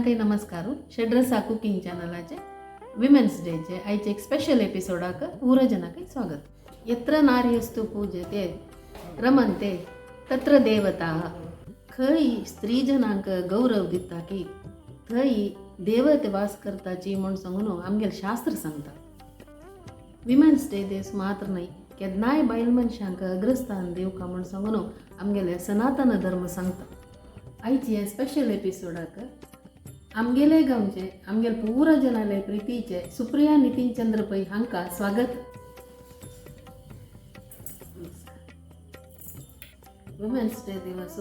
पुरजनांकय नमस्कार. शेड्रसा cooking चॅनलाचे women's डेचे आयचे एक स्पेशल एपिसोडाक पुरजनाकय स्वागत. यत्र नार्यस्तु पूजते रमन्ते तत्र देवता. खंय स्त्रीजनांक गौरव दिता की थंय देवते वास करताची म्हूण सांगून आमगेलें शास्त्र सांगता. विमेन्स डे दीस मात्र न्हय, केन्नाय बायल मनशांक अग्रस्थान दिवका म्हूण सांगून आमगेले सनातन धर्म सांगता. आयची हे स्पेशल एपिसोडाक आमगेले गांवचे, आमगेले पुरा जनाले प्रितीचे सुप्रिया नितीन चंद्र पै हांकां स्वागत. वुमेन्स डे दिवस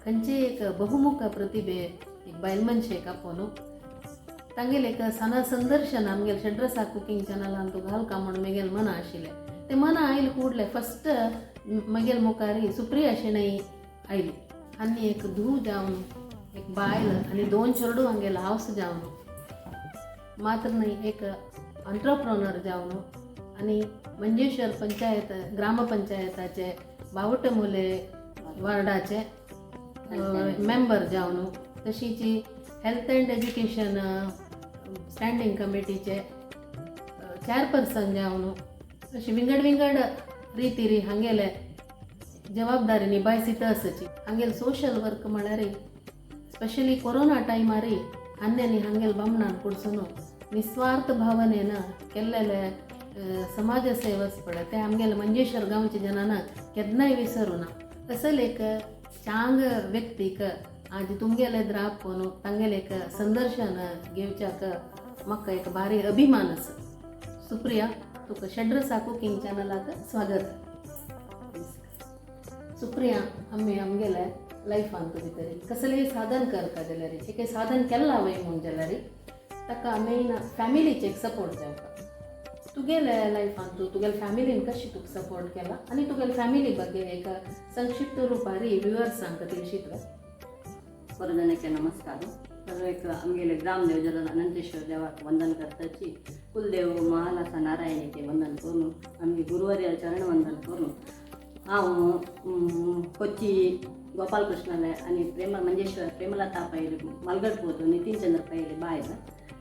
खंयचे एक बहुमुख प्रतिभे एक बायल मनशेक आपोवन तांगेले एक सणा संदर्शन आमगेले शेड्रसा कुकिंग चॅनलान तूं घालका म्हूण मेगेल मना आशिल्लें. ते मना आयले ಕೂಡಲೇ फस्ट मगेल मुखार सुप्रिया शेणै आयली आनी एक धूव जावन, एक बायल आनी दोन चेडूं हांगेले हावस जावन मात्र न्हय, एक अंट्रप्रनर जावन आनी मंजेश्वर पंचायत ग्रामपंचायताचे बावटमुले वार्डाचे मेंबर जावन, तशीच हेल्थ अँड एज्युकेशन स्टँडींग कमिटीचे चेअरपर्सन जावन, अशी विंगड विंगड रितीरी हांगेले जबाबदारी निभायसीत आसची. हांगेले सोशल वर्क म्हळ्यार स्पेशली कोरोना टायमार अन्यांनी हांगेले बामणान कुडसून निस्वार्थ भावनेन केल्लेले समाज सेवच पळय, ते आमगेले मंजेश्वर गांवच्या जनान केन्नाय विसरूना. असल एक चांग व्यक्तीक आज तुमगेले द्रापोवन तांगेले एक संदर्शन घेवच्याक म्हाका एक भारी अभिमान आसा. सुप्रिया, तुका शेड्रसा कुकिंग चॅनलाक स्वागत. सुप्रिया, आमी आमगेले लायफान भितर कसलेय साधन करता जाल्यार, एक साधन केलां वय म्हूण जाल्यार ताका मेन फॅमिलीचे एक सपोर्ट जावपा. तुगेले लायफान तूं तुगेले फॅमिलीन कशी तुका सपोर्ट केला आनी तुगेले फॅमिली ಬಗ್ಗೆ एक संक्षिप्त रुपारी व्युअर्सांक ತಿಳಿಸಿದ್ರು. ಪುರಜನಕ್ಕೆ ನಮಸ್ಕಾರ. एक आमगेले ग्रामदेव जलन अनंतेश्वर देवाक वंदन करताची, कुलदेव महालासा नारायणीके वंदन करून, आमगे गुरुवर्य चरण वंदन करून, हांव कोच्ची गोपालकृष्णाले आनी प्रेम मंजेश्वर प्रेमलता पैले मलगड पोतू नितीन चंद्र पैले बायल.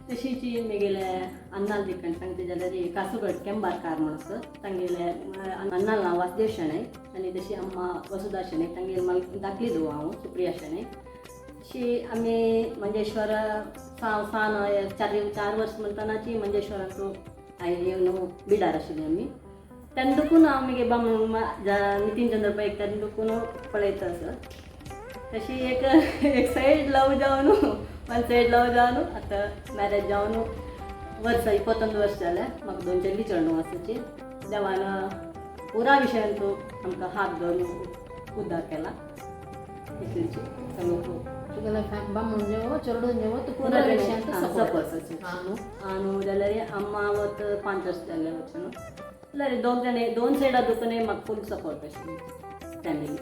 तशीच मेगेले अन्नाल दिक्कण सांगता जाल्यार कासुगड केंबारकार म्हणून आसा. तांगेले अन्नाल नांव वासुदेव शणै आनी तशी अम्मा वसुधा शणै. तांगेले मल धाकली धूव हांव, सुप्रिया शणै. अशी आमी मंजेश्वर सान 4 वर्स म्हणटनाची मंजेश्वरांतू येवन बिडार आशिल्ली आमी. तेन्ना दुखून हांव मागीर बामण नितीन चंद्र पै तेन्ना दुखून पळयता आसा. तशी एक एक सायड लव जावन, वन सायड लव जावन, आतां मॅरेज जावन वर्स 21 वर्स जालें. म्हाका दोन चली चेडूं आसाची. देवान पुरा विशयान तूं आमकां हात धरून उद्धार केला, इतलीची सांगूंक. तुगेले बामण जेवो, चेडूं जेवो, तूं पुरा विशयांत सपोर्ट सपोर्ट. आसाची. हां न्हू? आनु जाल्यार अम्मा वत 5 वर्स जालें वचून. जाल्यार दोग जाण दोन सायडा दुखून म्हाका फूल सपोर्ट आशिल्ली फॅमिली.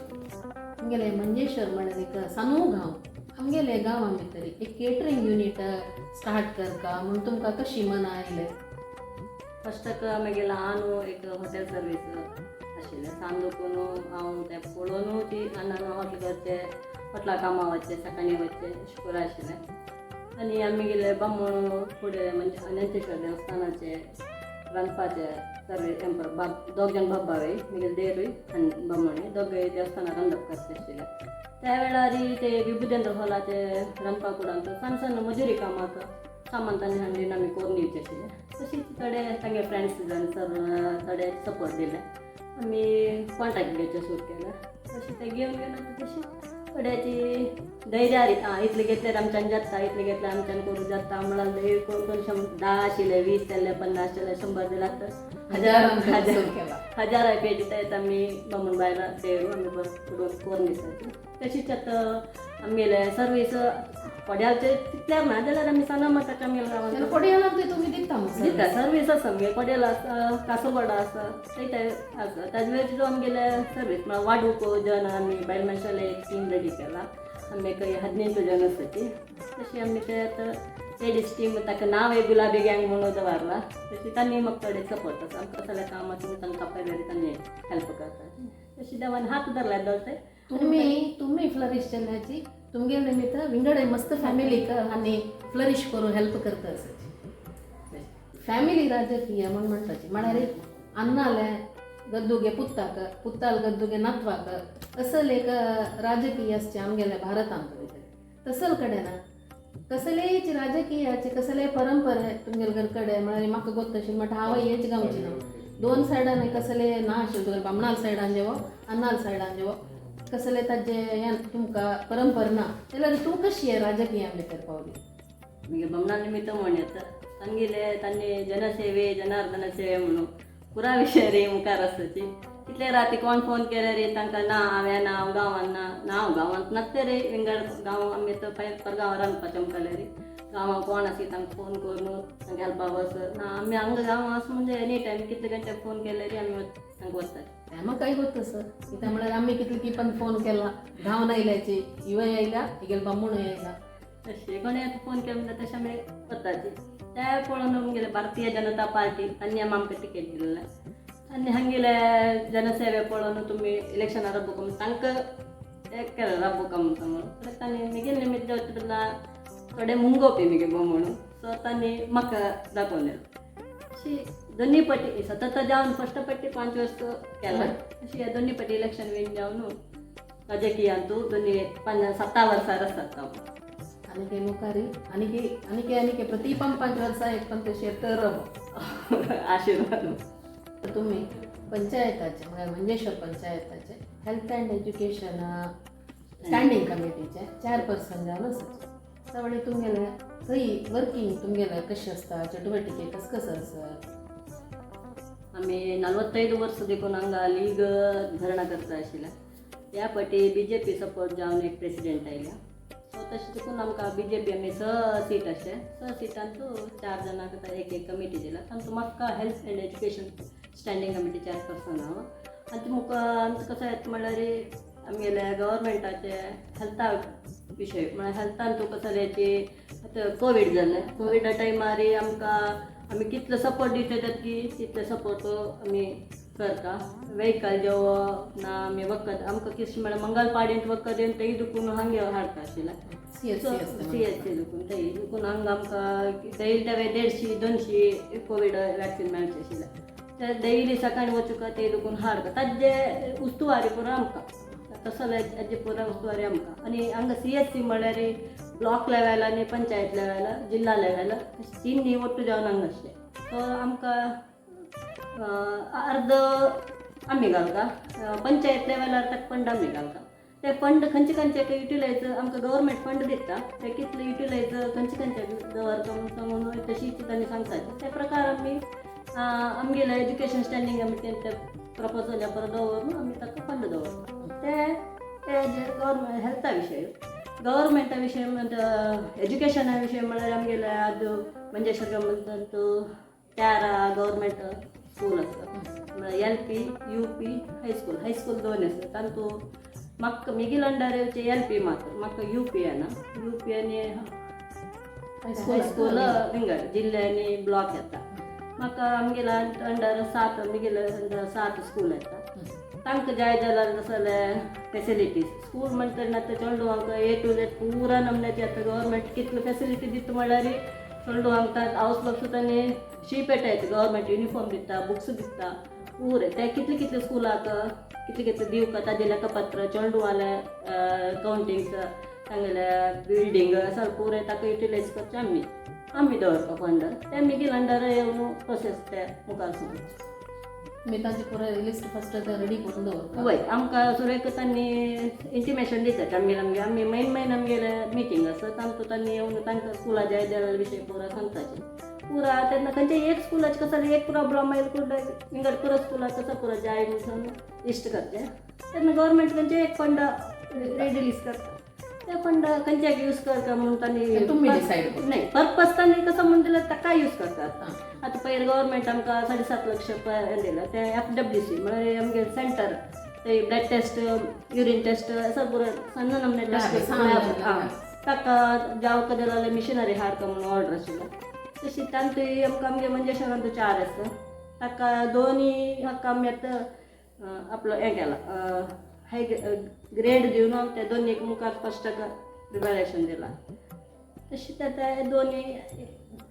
आमगेले मंजेश्वर म्हळ्यार एक सानू गांव. आमगेले गांवां भितर एक केटरिंग युनिट स्टार्ट करका म्हूण तुमकां कशी मना आयलें? फस्टाक मागीर आनु एक हॉटेल सर्वीस आशिल्लें. सान दुखून हांव तें पळोवन ती अण्णान हॉटेल करचें, हॉटेला कामां वचचें, सकाळीं वचचें अशें करून आशिल्लें. आनी आमी गेले बामण फुडें म्हणजे अनंतेश्वर देवस्थानाचें रांदपाचें सर्वीस एम्पर बाब दोग जाण बाब्बावय, मागीर देरूय आनी बामणूय दोगूय देवस्थानार रांदप करचे आशिल्ले. त्या वेळार ते विभुदेंद्र हॉलाचे रांदपा कुडांत सान सान मजुरी कामाक सामान तांणी हाडून आमी करून दिवचें आशिल्लें. तशीच थोडे तांगे फ्रेंड्स जावन सर थोडे सपोर्ट दिले. आमी कॉन्ट्रॅक्ट घेवचें सुरू केलें. तशें तें घेवन घेवन तशी थोड्याची धैर्यार आं इतलें घेतल्यार आमच्यान जाता, इतलें घेतल्यार आमच्यान करूं जाता म्हणल्यार धैर्य करून करून 10 आशिल्ले, 20 जाल्ले, 50 जाल्ले, 100 जाल्यार तर हजार हजार सुरू केला. हजार पेटी येत आमी बामण बायलां देरू आमी बस करून करून दितात. तशीच आतां आमगेले सर्वीस कोड्याचे तितल्यार ना जाल्यार आमी सना मठाच्या आमगेल्या गांवांत कोडियालाक तुमी दिता मग? दिता सर्वीस आसा आमगे. कोडेल आसा, कासरगोडा आसा, ते ते आसा. ताजे वयर आमगेले सर्वीस म्हळ्यार वाडूक जन आमी बायल मनशाले एक टीम रेडी केला. आमी एक 18 जन आसाची. तशी आमी ते आतां लेडीज टीम, ताका नांव एक गुलाबी गँग म्हणून दवरला. तशी तांणी म्हाका थोडे सपोर्ट आसा. आमकां सगळ्या कामाक तांकां पळयल्यार तांणी हेल्प करता. तशी देवान हात धरला दवरते. तुम्ही तुम्ही फ्लरिश केल्याची तुमगे निमित्त विंगड मस्त फॅमिलीक आनी फ्लरिश करून हेल्प करता आसाची. फॅमिली राजकीय म्हण म्हणटाची म्हळ्यार अन्नाले गद्दुगे पुत्ताक, पुत्ताल गद्दुगे नातवाक, असल एक राजकीय आसचे आमगेल्या भारतांत भितर. तसल कडेन कसलेच राजकीयाचे कसले परंपरे तुमगेले घर कडेन म्हळ्यार म्हाका गोत्त आशिल्लें म्हणटा हांव हेच गांवची न्हू, दोन सायडान कसले ना आशिल्लें तुगेले बामणाल सायडान जेवो अन्नाल सायडान जेवो कसले ताजे हें तुमकां परंपरा ना जाल्यार तूं कशी हे राजकीया भितर पावली? मागीर बमणा निमित्त म्हण येता तांगेले तांणी जनसेवे जनार्दन सेवे म्हणून पुरा विशय रे मुखार आसताची. कितले राती कोण फोन केले रे तांकां ना हांवें ना, हांव गांवांत ना, ना हांव गांवांत नासते रे, विंगड गांव आमी तो परगांव रांदपाचें आमकां रे गांवांत कोण आसी तांकां फोन करून तांकां हेल्पाक वच ना, आमी हांगा गांवां आसा म्हणजे एनी टायम कितले घंटे फोन केले रे आमी तांकां वचतात. म्हाकाय गोत्त सर कित्याक म्हळ्यार आमी कितले किपन फोन केला धांवन आयल्याची इवय आयल्या हिगेले बामणूय आयला. तशें कोणें फोन केलो म्हणटा तशें आमी वताची. ते पळोवन आमगेले भारतीय जनता पार्टी तांणी आमकां टिकेट दिल्ले आनी हांगेले जनसेवे पळोवन तुमी इलेक्शनां रब्बूक म्हणून तांकां एक केलें रब्बूक म्हणटा म्हणून तांणी मिगेल निमित्त बदला थोडे मुंगोवपी मिगे भोव म्हणून सो तांणी म्हाका दाखोवन दिलें. अशी दोन्ही पटी सतत जावन फस्ट पट्टी 5 वर्स केला, अशी ह्या दोन्ही पटी इलेक्शन विन जावन राजकीयांतू दोन्ही 5-7 वर्सां आसतात हांव. आनी मुखारी आनीक आनीक आनीक प्रति 5 वर्सां एक पण तशें तर आशिर्वाद. तुम्ही पंचायताचे म्हळ्यार मंजेश्वर पंचायताचे हेल्थ अँड एज्युकेशन स्टँडींग कमिटीचे चेअरपर्सन जावन आसा. तावळी तुमगेले थंय वर्किंग तुमगेले कशें आसता, चटुवटिके कस कसं आसा? आमी 45 वर्स देखून हांगा लीग धरणा करता आशिल्ले. त्या पटी बीजेपी सपोर्ट जावन एक प्रेसिडेंट आयल्या, सो तशें देखून आमकां बीजेपी आमी 6 सीट अशें 6 सिटांतू 4 जाणांक एक एक कमिटी दिला. तांतू म्हाका health and education standing committee chairperson हांव. आनी मुखार आमचें कसो येता म्हणल्यार आमगेले गव्हर्मेंटाचे हेल्था विशय म्हळ्यार हेल्थान तुका कसल्याची आतां कोवीड जालें, कोविडा टायमार आमकां आमी कितलो सपोर्ट दिता की तितलो सपोर्ट आमी करता. वेहिकल जेवप ना आमी वखद आमकां कितें म्हळ्यार मंगलपाडींत वखद येवन तेय दुखून हांगा हाडटा आशिल्लें. सीएससी आसता. सीएससी दुखून तेय दुखून हांगा आमकां डेली ते 150-200 कोवीड वॅक्सिन मेळचें आशिल्लें. ते डेली सकाळी वचूंक ते दुखून हाडटा ताजे उस्तवारी पुरो आमकां तसो ताजे पुरो उस्तवारी आमकां. आनी हांगा सीएससी म्हळ्यार ब्लॉक लेवल आनी पंचायत लेवल जिल्हा लेवल अशें तिन्ही ಒಟ್ಟು जावन हांगा आसलें. सो आमकां अर्द आमी घालता, पंचायत लेवलार ताका फंड आमी घालता. ते फंड खंयचे खंयचे युटिलायज आमकां गव्हर्मेंट फंड दिता ते कितले युटिलायज खंयचे खंयचे दवरता म्हणून तशीच तांणी सांगता त्या प्रकार आमी आमगेले एज्युकेशन स्टँडींग कमिटीन ते प्रपोजल परत दवरून आमी ताका फंड दवरता. ते ते जे गव्हर्मेंट हेल्था विशय गव्हर्मेंटा विशय म्हणटा एज्युकेशना विशय म्हळ्यार आमगेले आज मंजेश्वर म्हणटा 13 गव्हर्मेंट स्कूल आसता म्हळ्यार L P U P high school, high school 2 आसता. तांतू म्हाका मिगील अंडर येवचे एल पी मात्र म्हाका यू पी येना, यू पी आनी हायस्कूल विंगड जिल्ले आनी ब्लॉक येता. म्हाका आमगेल्या अंडर 7 मिगेले अंडर 7 स्कूल येता. तांकां जाय जाल्यार तसले फेसिलिटीज स्कूल म्हणटना आतां चेडवांक ए टू झेड पुरा नमन्याची आतां गव्हर्मेंट कितले फेसिलिटी दिता म्हणल्यार चेडवांक हावस बॉक्स तांणी शी पेटायता, गव्हर्मेंट युनिफॉर्म दिता, बुक्स दिता पुरे. ते कितले कितले स्कुलाक कितले कितले दिवका ताजे लेखपत्र चेडवांले कावंटिंग्स तांगेले बिल्डींग सगळें पुरे ताका युटिलायज करचें आमी आमी दवरता फंड ते मिगील अंडर येवन प्रोसेस ते मुखार सरून. तुमी तांचे पुराय लिस्ट फस्ट रेडी करून दवरता? वय आमकां सुरेक तांणी इंटिमेशन दितात आमगेले आमगे आमी मैन मैन आमगेले मिटींग आसा तांकां तांणी येवन तांकां स्कुला जाय जाल्यार विशय पुरा सांगताचे पुरा. तेन्ना खंयचे एक स्कुलाचे कसो एक प्रॉब्लम आयलो कुड्डे विंगड पुरा स्कुलाक कसो पुरा जाय म्हणून लिस्ट करचें. तेन्ना गव्हर्मेंट खंयचे एक फंड रिलीज करता ते फंड खंयच्याक यूज करता म्हणून तांणी तुमी डिसायड करता. नाही पर्पज तांणी कसो म्हणून दिला ताका यूज करतात. आतां पयर गव्हर्मेंट आमकां 7.5 लक्ष रुपया दिला ते एफ डब्ल्यू सी म्हळ्यार आमगे सेंटर ते ब्लड टेस्ट युरीन टेस्ट असं पुरो सण्ण नमने टेस्ट ताका जावका जाल्यार मिशनरी हाडका म्हणून ऑर्डर आशिल्लो. तशी तांतू आमकां आमगे मंजेश्वरांत 4 आसा ताका दोनी हक्क आमी आतां आपलो हें केला हाय ग्रेड दिवन ते दोन मुखार फर्स्टाक प्रिपेरेशन दिलां. तशें ते दोनी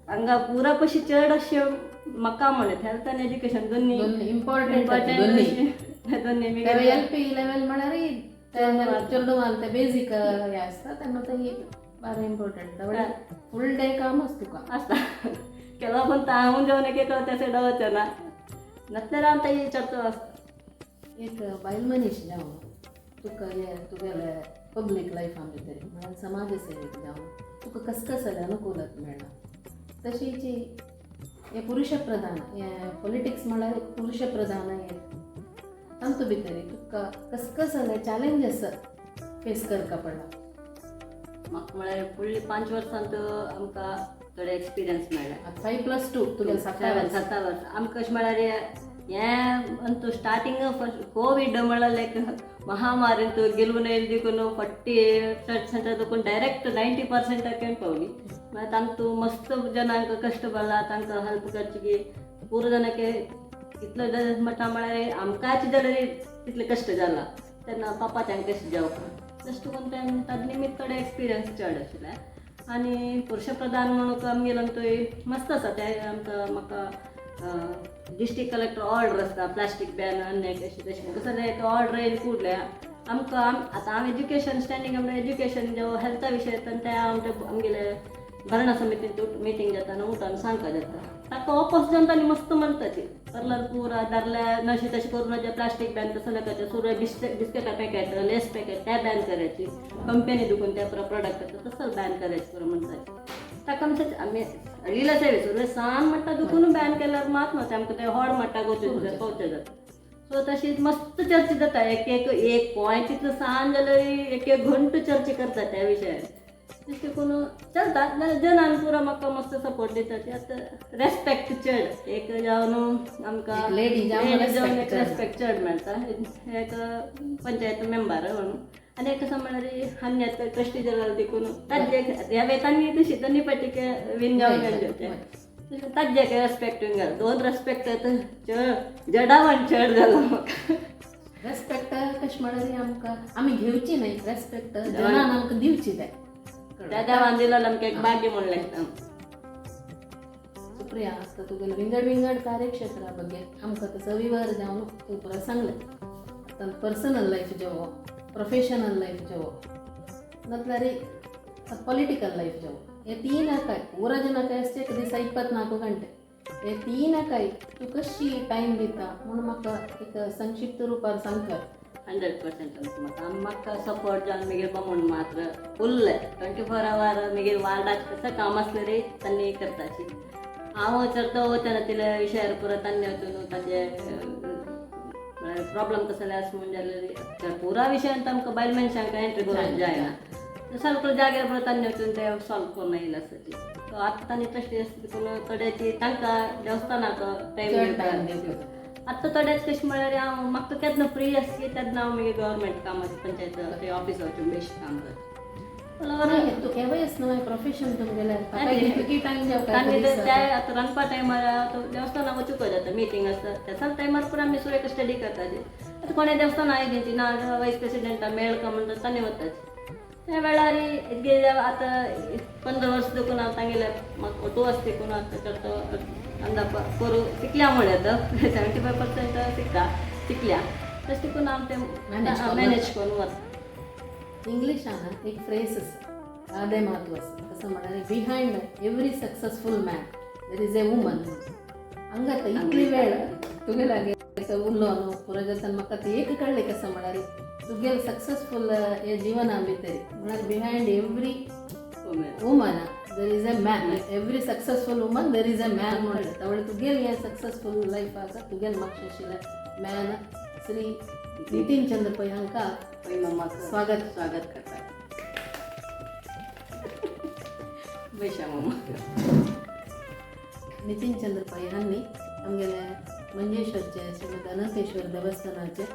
हांगा पुरा पशी चड अशें म्हाका म्हणत हेल्थ आनी एज्युकेशन दोनी दोन इम्पॉर्टंट. इम्पॉर्टंट. दोन्ही. अशें दोनी. एल पी लेवल म्हळ्यार चेडूं ते बेजीक हे आसता, तेन्ना ते बारा इम्पॉर्टंट. फुल डे कामच तुका. आसता. केन्ना पण हांव जेवन एक एक त्या सायडा वचना, नासल्यार हांव ताजी चर्चा आसता. एक बायल मनीस जावन तुका हे तुगेले पब्लीक लायफान भितर, म्हळ्यार समाज सेवेक जावन तुका कस कसले अनुकूलत मेळ्ळा? तशीच हे पुरुषप्रधान हे पॉलिटिक्स म्हळ्यार एक पुरुषप्रधान हे तांतू भितर तुका कस कसले चॅलेंजीस फेस करका पडला? म्हाका म्हळ्यार फुडली 5 वर्सांत आमकां थोडे एक्सपिरियन्स मेळ्ळा. 5 + 2 तुगे 7 वर्सां. 7 वर्सां. आमकां कशें म्हळ्यार हें अंतू स्टार्टींग फर्स्ट कोवीड म्हळ्यार लायक महामारी गेलून येयली देखून 40% देखून डायरेक्ट 90%क पावली. म्हळ्यार तांतू मस्त जनांक कश्ट पडला, तांकां हेल्प करची की पुरो जाणांक इतलो म्हणटा. म्हळ्यार आमकांच जाल्यार तितले कश्ट जाला, तेन्ना पापाच्यांक कशें जावपा तशें करून तें ताजे निमित्त थोडे एक्सपिरियन्स चड आशिल्ले. आनी पुरुषप्रधान म्हणून आमगेलो थंय मस्त आसा ते आमकां. म्हाका डिस्ट्रिक्ट कलेक्टर ऑर्डर आसता, प्लास्टीक बॅन आनी अशें तशें कसलें एक ऑर्डर येयली कुडल्या आमकां. आतां हांव एज्युकेशन स्टँडींग आमकां एज्युकेशन जेव हेल्था विशय ते आमचे आमगेले भरणा समितींत मिटींग जाता न्हू, उठोन सांगपा जाता. ताका ऑपोज जावन तांणी मस्त म्हणटाची परलर पुरा धरल्या नशे तशें करून जे प्लास्टीक बॅन तसं करायचें. सुरू बिस्किटा पॅकेट, लेस पॅकेट ते बॅन करायची, कंपनी दुखून त्या प्रोडक्ट तसं बॅन करायचें पुरो म्हणटाचे. ताका आमचे आमी अडिला सुरवे सान म्हणटा दुखून बॅन केल्यार मात न्हू, आमकां ते हॉड म्हणटा गोचे पावचे जाता. सो तशी मस्त चर्चा जाता. एक एक एक पॉयंट तितलो सान जाल्यार एक एक घंटो चर्चा करता त्या विशयार. तशें करून चलता. जाल्यार जनान पुरो म्हाका मस्त सपोर्ट दिता ती. आतां रेस्पेक्ट चड एक जावन आमकां एक lady जावन lady जावन respect एक चड. रेस्पेक्ट चड मेळटा एक पंचायत मेंबर म्हणून. आनी एक कसं म्हळ्यार आनी आतां ट्रस्टी जाल्यार देखून ताजे ह्या वेतांनी तशी दोनी पाटीक विन जावन मेळ्ळे ते ताजे एक रेस्पेक्ट विन घाल. दोन रेस्पेक्ट आतां चड जडावण चड जालो म्हाका. रेस्पेक्ट कशें म्हळ्यार आमकां आमी घेवची न्हय रेस्पेक्ट, जनान आमकां दिवची ते. त्या देवान दिलो आमकां एक भाग्य म्हणून लागता. सुप्रिया, आतां तुगेले विंगड विंगड कार्यक्षेत्रा ಬಗ್ಗೆ आमकां आतां सविवर जावन तूं पुरो सांगलें. आतां पर्सनल लायफ जेवो, प्रोफेशनल लायफ जेवो, नातल्यार पॉलिटिकल लायफ जेवो, हे तीनकाय ಪೂರ ಜನಕ್ಕೆ ಅಷ್ಟೇ ದಿವಸ 24 ಗಂಟೆ. हे तीनकाय तूं कशी टायम दिता म्हणून म्हाका एक संक्षिप्त रुपार सांगता. 100% म्हाका म्हाका सपोर्ट जावन मागीर बामण मात्र फुल 24 our मागीर वार्डाक कसं काम आसलें रे तांणी करताची. हांव चडतो वचना तिले विशयार पुरो तांणी वचून तांचे प्रॉब्लम कसले आसा म्हूण जाल्यार पुरा विशयान आमकां बायल मनशांक एंट्री करूंक जायना. सगळं जाग्यार पुरो तांणी वचून ते सॉल्व करून येयले आसा ती. सो आतां तांणी ट्रस्टी आसता देखून थोड्याची तांकां देवस्थानाक टायम चड टायम दिवपाक. दिवपाक. आतां थोड्याच कशें म्हळ्यार हांव म्हाका केन्ना फ्री आसली तेन्ना हांव मागीर गव्हर्मेंट कामाचें पंचायत ते ऑफिस वचून बेश्ट काम करता. नाही, तूं केव्हाय आसना प्रोफेशन तुमगेलें ताका कितकी टायम जेवता? तांणी ते आतां रांदपा टायमार देवस्थानाक वचूंक जाता, मिटींग आसता त्या टायमार पुरो आमी सुरेक स्टडी करताली. आतां कोणें देवस्थान आयली ना वायस प्रेसिडेंटा मेळका म्हणटा तांणी वताची त्या वेळार. इतके आतां 15 वर्स देखून हांव तांगेले म्हाका ऑटो आसा देखून आतां चडतो अंदाज करूं शिकल्या म्हळ्यार आतां 75% शिकता शिकल्या. तशें देखून हांव तें Manage करून. मॅनेज करून वता. इंग्लिशान एक फ्रेज आसा, आदे म्हत्व आसा. कसं म्हळ्यार behind every successful man there is a woman. हांगा आतां इतली वेळ तुगे लागीं उरलो न्हू पुरो जाता. म्हाका ती एक कळ्ळें, कसं म्हळ्यार तुगेले सक्सेसफूल हे जिवना भितर म्हळ्यार behind every woman there is a man, every successful woman there is a man म्हणटा. त्यामुळे तुगेले हे सक्सेसफूल लायफ आसा तुगेले मागशे आशिल्ले मॅन श्री नितीन चंद्र पै हांकां पै मामाक स्वागत. स्वागत करता. बैशा मामा. नितीन चंद्र पै हांणी आमगेले मंजेश्वरचे श्रीमद अनंतेश्वर देवस्थानाचे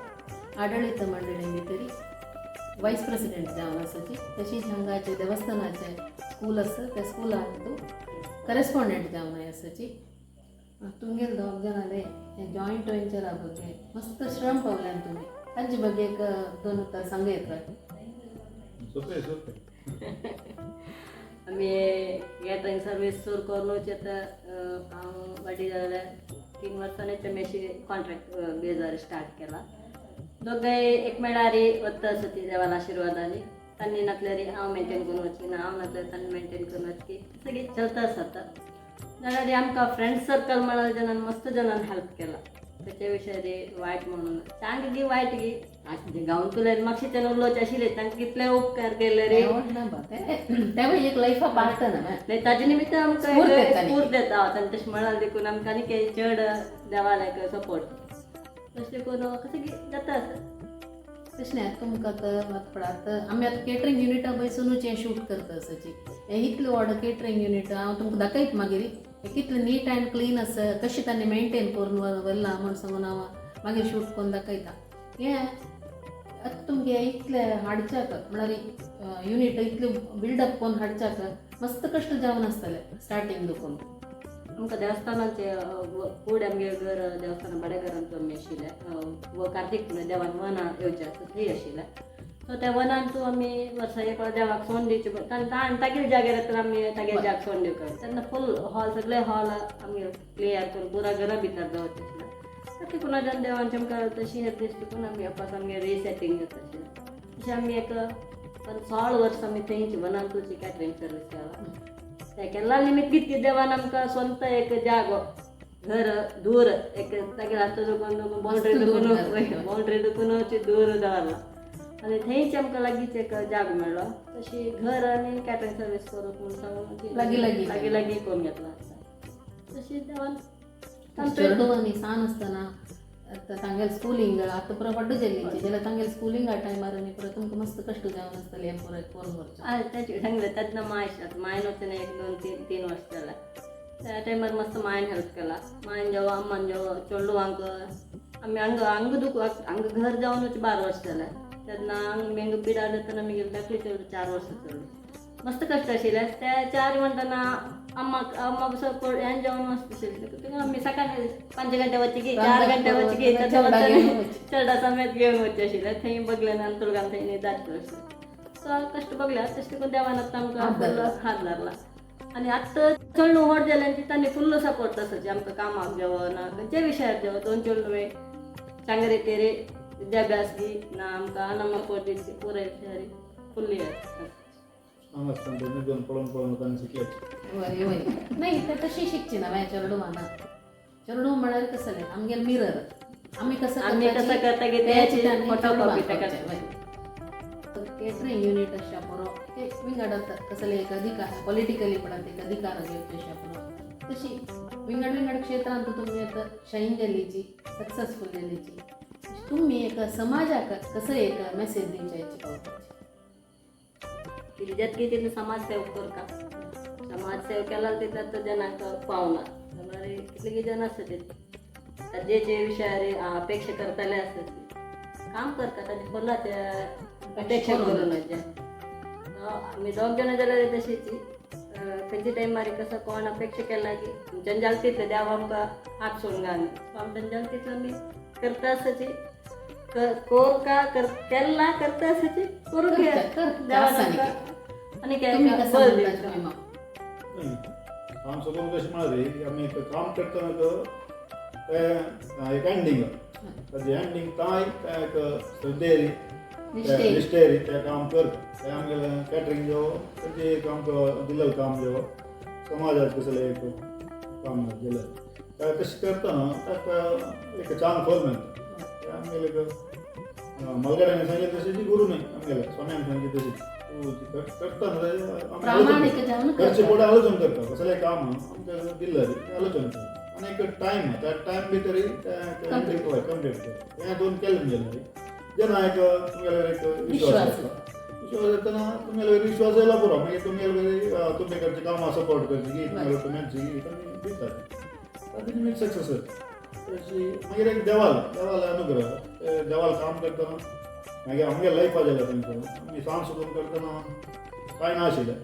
आडळीत मंडळी भितरी वायस प्रेसिडेंट जावन आसाची. तशीच हांगाचे देवस्थानाचे स्कूल आसा, त्या स्कुलान तूं करेस्पॉन्डंट जावन आसाची. तुमगेले दोग जाणाले हे जॉयंट वेंचरा ಬಗ್ಗೆ मस्त श्रम पावल्यान तुमी. तांचे ಬಗ್ಗೆ एक दोन उतर सांगू येता. सोपे सोपे. आमी कॅटरिंग सर्वीस सुरू करूनच आतां हांव वाडी जाल्यार 3 वर्सांनीच आमी अशी कॉन्ट्रॅक्ट बेजार स्टार्ट केला. दोगांय एक मेळारी वता आसा ती देवाला आशिर्वादांनी. तांणी नासल्यार हांव मेंटेन करून वचपी ना, हांव नासल्यार तांणी मेंटेन करून वचपी, सगळीं चलता आसा आतां. जाल्यार आमकां फ्रेंड सर्कल म्हळ्यार जणान मस्त जणान हेल्प केला. तेच्या विशयार वायट म्हणून चांग गी वायट गी गांवन तुले मातशें उलोवचें आशिल्लें तांकां कितले उपकार केले रे. ना बा, तेवूय एक लायफा पार्ट ना. नाही ताजे निमित्त आमकां स्फूर्त एक येता न्ही. स्फूर्त येता. तांणी तशें म्हळां देखून आमकां आनी काही चड देवाक एक सपोर्ट तशें देखून कशें जाता आसा. तशें न्ही, आतां तुमकां आतां पळय आतां आमी आतां केटरिंग युनिटा बैसुनूच हें शूट करता आसाची. हें इतलें व्हड केटरिंग युनिट हांव तुमकां दाखयत मागीर, हें कितलें नीट अँड क्लीन आसा, कशें तांणी मेंटेन करून व्हरलां म्हूण सांगून हांव मागीर शूट करून दाखयता. हें आतां तुमगे इतलें हाडच्याक म्हळ्यार युनिट इतलें बिल्डअप करून हाडच्याक मस्त कश्ट जावन आसतले स्टार्टींग देखून. आमकां देवस्थानाचे कूड आमगे घर देवस्थान बड्या घरांत आमी आशिल्लें. कार्तीक पुनव देवान वनां येवचें आसा थंय आशिल्लें. सो त्या वनान तूं आमी वर्सा एक वेळा देवाक सोंड दिवची तांणी तागेले जाग्यार येतना आमी तागेले जाग सोंड दिवपाक तेन्ना फूल हॉल सगळे हॉल आमगे क्लियर करून पुरा घरा भितर दवरचें आशिल्लें. ताका पुनर्जन देवान आमकां तशी हें दिसता पूण आमी अपास आमगे रिसेटींग जाता आशिल्लें. तशें आमी एक पण 16 वर्सां आमी थंयच वनांतूच कॅटरिंग सर्वीस केला. त्या केल्ला निमित्त कितके देवान आमकां स्वंत एक जागो घर दूर एक तागेले हात दुखून बाउंड्री दूर दुखून घातलं. बाउंड्री दुखून दूर दवरला आनी थंयच आमकां लागींच एक जागो मेळ्ळो. तशी घर आनी कॅटरिंग सर्वीस करूंक म्हूण सांगून लागीं लागीं. लागीं लागीं करून घेतला आसा. तशी देवान चेडूं आनी सान आसतना आतां तांगेलें स्कुलींग आतां पुरो व्हडलो जाल्ली जाल्यार तांगेलें स्कुलिंगा टायमार आनी पुरो तुमकां मस्त कश्ट जावन आसतलें हें पुरो करून व्हरचें. हय तेच सांगलें तेन्ना माय आतां मायन वचून 1 2 3 वर्स जाला. त्या टायमार मस्त मायन हेल्प केला. मायन जेवो अम्मान जेवो चेडवांक आमी हांगा हांगा दुख हांगा घर जावन 12 वर्स जालें. तेन्ना हांगा मेंग बिडार जातना मागीर धाकली चेडूं 4 वर्सां चेडूं मस्त कश्ट आशिल्लें. ते 4 म्हणटना अम्माक अम्मा सपोर्ट हें जेवण मस्त आशिल्लें. तितून आमी सकाळी 5 घंटे वचकी 4 घंटे वचकी चेडा समेत घेवन वचचें आशिल्लें. थंय बगलें आनी तुळगान थंय न्हिदाचें आशिल्लें. सो कश्ट बगल्या तशें देखून देवान आतां आमकां हात धरला. हात धरला. आनी आतां चेडूं व्हड जालें ती तांणी फुल्ल सपोर्ट आसाची आमकां कामाक जेवो ना खंयच्याय विशयार जेवो. 2 चेडूं चांगले रितीर विद्याभ्यास गी ना आमकां अनामा पडली पुराय विशयार फुल्ली हांगा आसतना ते निदून पळोवन पळोवन तांणी शिकले. वय वय नाही ते तशी शिकची ना मागीर चेडूं ना. चेडूं म्हळ्यार कसलें आमगेलें मिरर आमी कसं आमी कसं करता की तेच तेच फोटोकॉपी ताका. केटरिंग युनिट अशा पुरो ते विंगड आतां कसले एक अधिकार पॉलिटिकली पडत एक अधिकार घेवचे अशा पुरो तशी विंगड विंगड क्षेत्रांत तुमी आतां शाईन जाल्लीची सक्सेसफूल जाल्लीची तुमी एक समाजाक कसं एक मेसेज दिवच्या इच्छा. कितें तितलें समाज सेवा करता. समाज सेवा केला तितलें तो जनांक पावना. जाल्यार कितले जन आसता ते ताजे जे विशयार अपेक्षा करतले आसता ते काम करता ताजे खोला ते अपेक्षा करून आमी दोग जाणां जाल्यार तशीच खंयच्या टायमार कसो कोण अपेक्षा केला की आमच्यान जालें तितलें देव आमकां हात सोडून घालना. सो आमच्यान जालें तितलें आमी करता आसाची कोर का कर केला करता आसाची करूंक देवान आमकां आनी तुमी काय कसं बळ म्हणता दिता. तुम्ही मग? नाही, काम सोडून कशें म्हळ्यार आमी एक काम करतना तें एक एंडींग ताजें एंडींग तांय तें एक श्रद्धेरी निश्ठेरी. निश्ठेरी तें काम करता. तें आमगेलें कॅटरिंग जेवो तेजें एक आमकां दिलेलें काम जेवो समाजाक कसलें एक काम दिलें तें तशें करतना ताका एक चांग फल मेळटा. तें आमगेलें एक मलगड्यान सांगलें तशें गुरू न्ही आमगेलें स्वाम्यान सांगलें तशें तूं करतना तें आमी प्रामाणीक जावन घरचे करता. फुडें आलोचन करता कसलें काम आमकां दिल्लें तें आलोचन करता आनी एक टायम त्या टायम भितर तें कंप्लीट करता. हें दोन केलें जाल्यार जेन्ना एक तुमगेले एक विश्वास विश्वास. येता. विश्वास येतना तुमगेले विश्वास येयला पुरो मागीर तुमगेले तुमी करचें कामां सपोर्ट करची की तुमगेले तुमी तुमी दितात तातूंत तुमी सक्सेस जाता. तशी मागीर एक देवाल देवाल अनुग्रह ते देवाल काम करतना मागीर आमगे लायफा जाल्या तांकां आमी सान सुकून करतना कांय नाशिल्लें.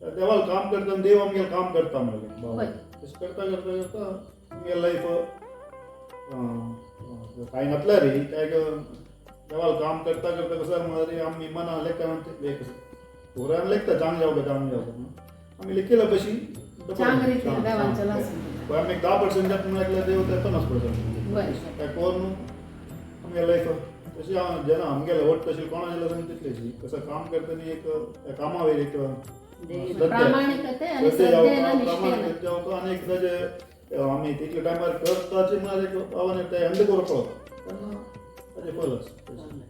देवाल काम करतना देव आमगेलें काम करता म्हणलें हय. तशें करता करता करता आमगे लायफ कांय नासल्यार एक देवाल काम करता करता कसं म्हळ्यार आमी मना लेखा एक पुरान लेखता चांग जावका चांग जावका म्हणून आमी लेखिला बशी. चांग रितीन देवान चला. आमी 10% जाता म्हणल्यार देव ते 50%. बरें काय करून आमगे लायफ तशी हांव जेन्ना आमगेले वट तशी कोणा गेलो तितलेशी कसं काम करतना एक त्या कामा वयर एक श्रद्धा. प्रामाणिकते आणि श्रद्धे श्रद्धेन जावं, निष्ठेन. प्रामाणिकते जावं आनी एक ताजे आमी तितले टायमार करताचे म्हळ्यार एक आव्हान ते हँडल करूंक कळता तेन्ना ताजें फल आसा.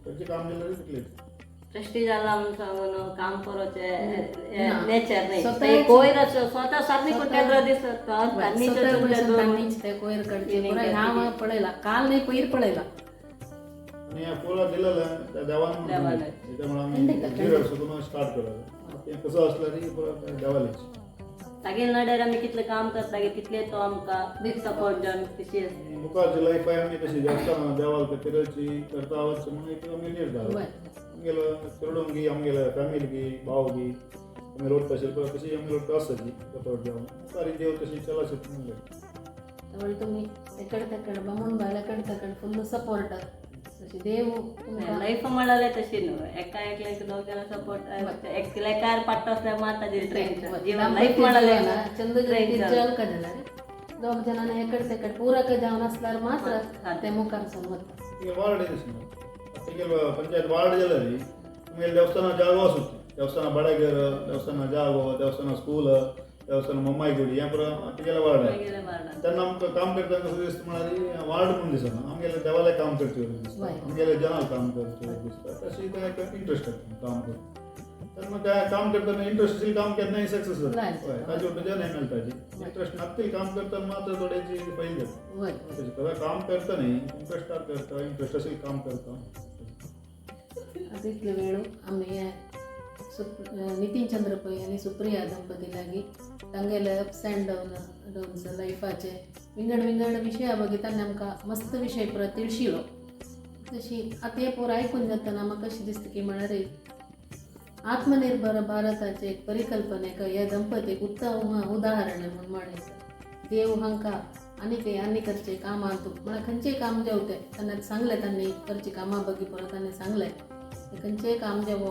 खंयचें काम केल्यार तितलें. ट्रस्टी जाला म्हणून सांगून काम करोचे ना. नेचर नाही. स्वतःच- ते कोयर असो स्वतः सारणी कुठे दिसत स्वतः बसून तांणीच ते कोयर काडचे पुराय. हांव पळयला काल न्ही, पयर पळयला. आनी ह्या पुरा दिलेलें त्या देवान म्हणून. देवान. त्यामुळे आमी झिरो सुकून स्टार्ट केलें. तें कसं आसल्यार पुरा त्या देवालेच. तागेले नडेर आमी कितलें काम करता की तितले तो आमकां सपोर्ट जावन तशी आनी मुखारची लायफ आमी तशी देवस्थान देवाल पिरची करता वचचें म्हणून एक आमी निर्धार. आमगेलो चेडूंक आमगेले फॅमिली भाव गी आमी रोड तशी तशी आमी रोड आसताची सपोर्ट जावन मुखार देव तशी चला शकता म्हणलें. त्यामुळे तुम्ही एकड तेकड बामूण बायल एकड तेकड फुल्ल सपोर्ट तशी देव तुमकां. लायफ म्हळ्यार तशी न्हू, एका एकल्याक दोग जाणां सपोर्ट एकल्याकार पाट्टो आसल्यार मात ताजेर ट्रेन जीवन लायफ म्हळ्यार चंद जल जाल्यार दोग जणांना एकड तेकड पूरक जावन आसल्यार मात्र ते मुखार सरून वता. ಈಗ ವಾರ್ಡ್ ಇದೆ ಸರ್. ಈಗ ಪಂಚಾಯತ್ ವಾರ್ಡ್ जाल्यार तुमगेले देवस्थान जागो आसूं, देवस्थान बाडागेर, देवस्थान जागो, देवस्थान स्कूल, देवस्थान मम्माई गुडी, हें पुरो तुगेलें वार्ड आमगेले वार्डान. तेन्ना आमकां काम करतना कसं दिसता म्हळ्यार वार्ड म्हणून दिसना, आमगेले देवालय काम करचे वरी दिसता, आमगेले जनाल काम करचे वरी दिसता. तशी तें एक इंट्रस्ट येता काम करून. तेन्ना तें काम करतना इंट्रस्ट काम केन्नाय सक्सेस जाता. हय, ताजे वटेन हें मेळटा. इंट्रस्ट नासतील काम करतना मात्र थोड्याची फैल जाता. वय तशें कसं काम करता न्ही, इंट्रस्टार करता, इंट्रस्ट असेल काम करता. आतां इतलो वेळ आमी नितीन चंद्र पै आनी सुप्रिया दंपती लागीं तांगेले अप्स अँड डावन्स लायफाचे विंगड विंगड विशया बगी तांणी आमकां मस्त विशय पुरो तिळशिलो. तशी आतां हें पुरो आयकून जातना म्हाका कशें दिसता की म्हळ्यार आत्मनिर्भर भारताचे एक परिकल्पनेक हे दंपतीक उत्तम उदाहरण म्हणून म्हणायचं. देव हांकां आनीक आनी करचे कामां म्हळ्यार खंयचेय काम जेवते त्यांना सांगलें, तांणी करची कामां बगी पुरो तांणी सांगलें, खंयचेय काम जेवो,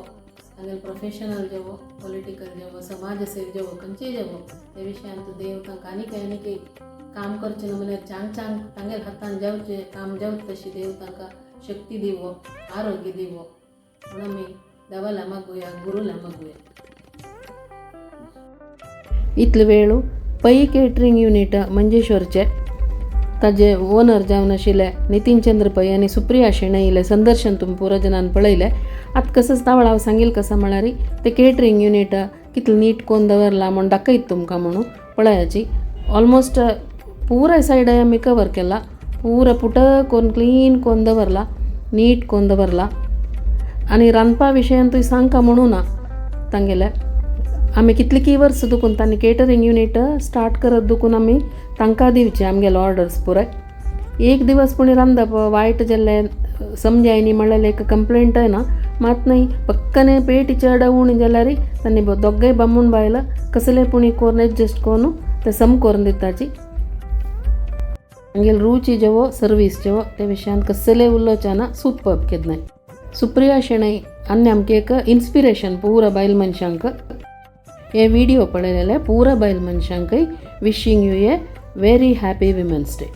तांगेले प्रोफेशनल जेवो, पॉलिटिकल जेवो, समाज सेव जेवो, खंयचेय जेवो, ते विशयांत देव तांकां आनीक आनीक काम करचें न्हू म्हणल्यार चांग चांग तांगेले हातान जावचें काम जावचें तशी देव तांकां शक्ती दिवो, आरोग्य दिवो म्हणून आमी देवाला मागुया, गुरूला मागुया. इतलो वेळ पै केटरींग युनीट मंजेश्वरचे ताजे ओनर जावन आशिल्ले नितीन चंद्र पै आनी सुप्रिया शेणैले संदर्शन तुमी पुरो जनान पळयलें. आतां कसंच तावळ हांव सांगील कसं म्हळ्यार ते केटरींग युनीट कितलें नीट कोन्न दवरलां म्हूण दाखयत तुमकां म्हणून पळयाची. ऑलमोस्ट पुराय सायड आमी कवर केला, पुरो पुट कोन्न क्लीन कोन्न दवरला, नीट कोन्न दवरला. आनी रांदपा विशयान तुवें सांगका म्हणू ना तांगेले आमी कितली की वर्स दुखून तांणी केटरींग युनीट स्टार्ट करत दुखून आमी तांकां दिवचे आमगेले ऑर्डर्स पुराय. एक दिवस पुणी रांदप वायट जाल्लें समजायनी म्हणल्यार एक कंप्लेंटय ना मात न्ही. पक्कने पेटी चड उणी जाल्यार तांणी दोगांय बामूण बायल कसले पुणी कोरून एडजस्ट करून ते सम करून दिताची. आमगेले रुची जेवो, सर्वीस जेवो, ते विशयान कसले उलोवचे ना. सुपर केन्नाय सुप्रिया शेणै आनी आमकां एक इन्स्पिरेशन पुरा बायल मनशांक. हे विडियो पळयलेले पुरा बायल मनशांकय wishing you a very happy Women's Day.